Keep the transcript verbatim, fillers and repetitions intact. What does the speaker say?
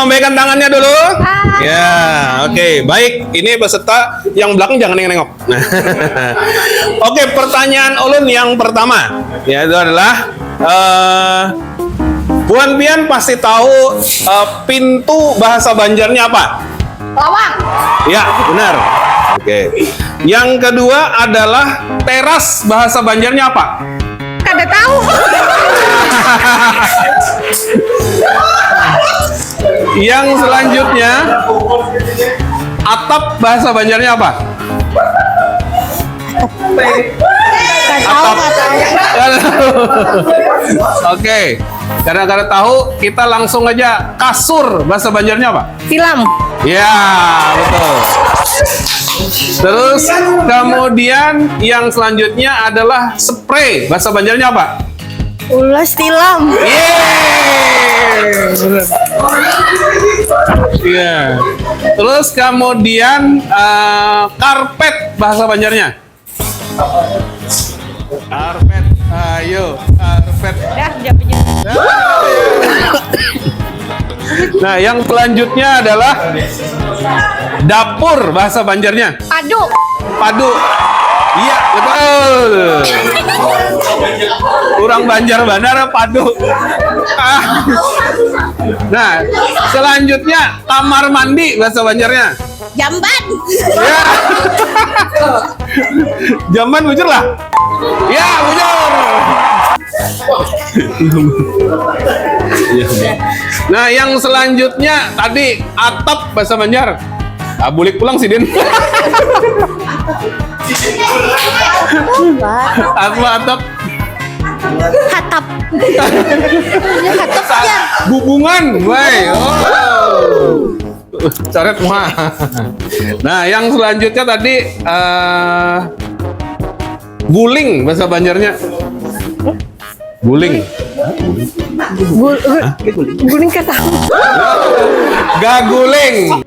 Lambaikan tangannya dulu. Ya, oke, baik. Ini beserta yang belakang jangan nengok-nengok. Oke, pertanyaan ulun yang pertama, ya, itu adalah, eh, buhan pian pasti tahu, eh, pintu bahasa Banjarnya apa? Lawang. Ya, benar. Oke. Yang kedua adalah teras, bahasa Banjarnya apa? Kada tahu. Yang selanjutnya, atap, bahasa Banjarnya apa? Kada tahu, kada tahu. Oke, karena kada tahu, kita langsung aja. Kasur, bahasa Banjarnya apa? Tilam. Ya, betul. Terus kemudian yang selanjutnya adalah spray. Bahasa Banjarnya apa? Ulas tilam. Yeay, bener. Iya. Terus kemudian, eh, karpet, bahasa Banjarnya? Karpet, ayo, karpet. Dah, jawab aja. Nah, yang selanjutnya adalah dapur, bahasa Banjarnya. Padu. Padu. Iya, betul. Kurang Banjar banar, padu. Ah. Nah, selanjutnya kamar mandi, bahasa Banjarnya. Jamban. Ya. Jamban, bujur lah. Ya, bujur. Nah, yang selanjutnya tadi atap, bahasa Banjar. Ah, bulik pulang sidin. Atap, atap. Hatap. Hatap ya. Bubungan, woi. Oh. Coret muha. Nah, yang selanjutnya tadi, eh, guling, bahasa Banjarnya. Guling. Gul- guling ketawa. Gaguling.